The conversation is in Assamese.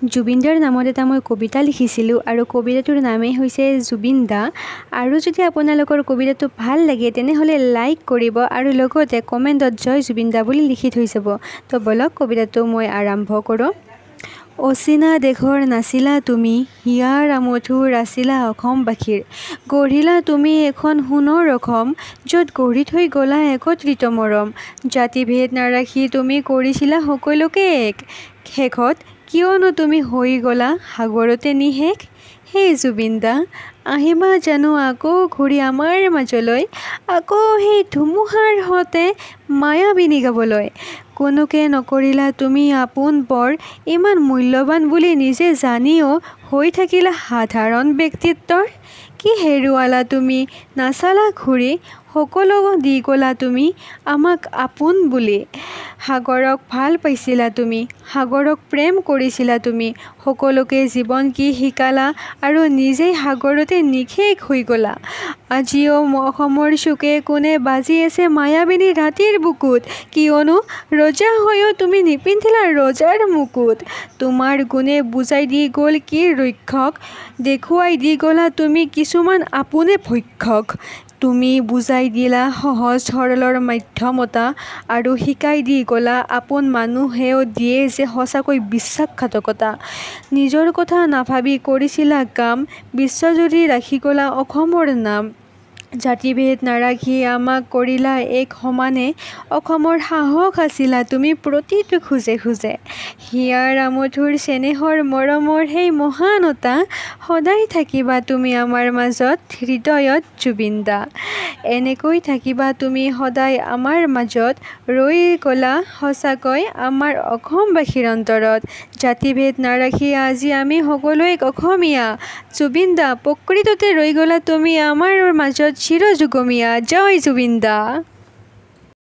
জুবিনদাৰ নামত এটা মই কবিতা লিখিছিলোঁ আৰু কবিতাটোৰ নামেই হৈছে জুবিন দা। আৰু যদি আপোনালোকৰ কবিতাটো ভাল লাগে তেনেহ'লে লাইক কৰিব আৰু লগতে কমেণ্টত জয় জুবিন দা বুলি লিখি থৈ যাব। তো ব'লক, কবিতাটো মই আৰম্ভ কৰোঁ। অচিনা দেশৰ নাছিলা তুমি, হিয়াৰ আমঠুৰ আছিলা অসমবাসীৰ। গঢ়িলা তুমি এখন সোণৰ অসম, য'ত গঢ়ি থৈ গ'লা একত্ৰিত মৰম। জাতিভেদ নাৰাখি তুমি কৰিছিলা সকলোকে এক। শেষত কিয়নো তুমি হৈ গ'লা সাগৰতে নিঃশেষ? হে জুবিন দা, আহিবা জানো আকৌ ঘূৰি আমাৰ মাজলৈ, আকৌ সেই ধুমুহাৰ সতে মায়াবিনী গাবলৈ? কোনোকে নকৰিলা তুমি আপোন পৰ, ইমান মূল্যৱান বুলি নিজে জানিও হৈ থাকিলা সাধাৰণ ব্যক্তিত্বৰ। কি হেৰুৱালা তুমি নাচালা ঘূৰি, সকলো দি গ'লা তুমি আমাক আপোন বুলি। সাগৰক ভাল পাইছিলা তুমি, সাগৰক প্ৰেম কৰিছিলা তুমি, সকলোকে জীৱন কি শিকালা আৰু নিজেই সাগৰতে নিঃশেষ হৈ গ'লা। আজিও অসমৰ চুকে কোণে বাজি আছে মায়াবিনী ৰাতিৰ বুকুত, কিয়নো ৰজা হৈও তুমি নিপিন্ধিলা ৰজাৰ মুকুট। তোমাৰ গুণে বুজাই দি গ'ল কি ৰক্ষক, দেখুৱাই দি গ'লা তুমি কিছুমান আপোনে ভক্ষক। তুমি বুজাই দিলা সহজ সৰলৰ মাধ্যমতা আৰু শিকাই দি গ'লা আপোন মানুহেও দিয়ে যে সঁচাকৈ বিশ্বাসঘাতকতা। নিজৰ কথা নাভাবি কৰিছিলা কাম, বিশ্বজুৰি ৰাখি গ'লা অসমৰ নাম। জাতিভেদ নাৰাখি আমাক কৰিলা এক সমানে, অসমৰ সাহস আছিলা তুমি প্ৰতিটো খোজে খোজে। হিয়াৰ আমঠুৰ চেনেহৰ মৰমৰ সেই মহানতা, সদায় থাকিবা তুমি আমাৰ মাজত হৃদয়ত জুবিন দা। এনেকৈ থাকিবা তুমি সদায় আমাৰ মাজত, ৰৈ গ'লা সঁচাকৈ আমাৰ অসমবাসীৰ অন্তৰত। জাতিভেদ নাৰাখি আজি আমি সকলোৱে অসমীয়া। জুবিন দা, প্ৰকৃততে ৰৈ গ'লা তুমি আমাৰ মাজত চিৰযুগমীয়া। জয় জুবিন দা।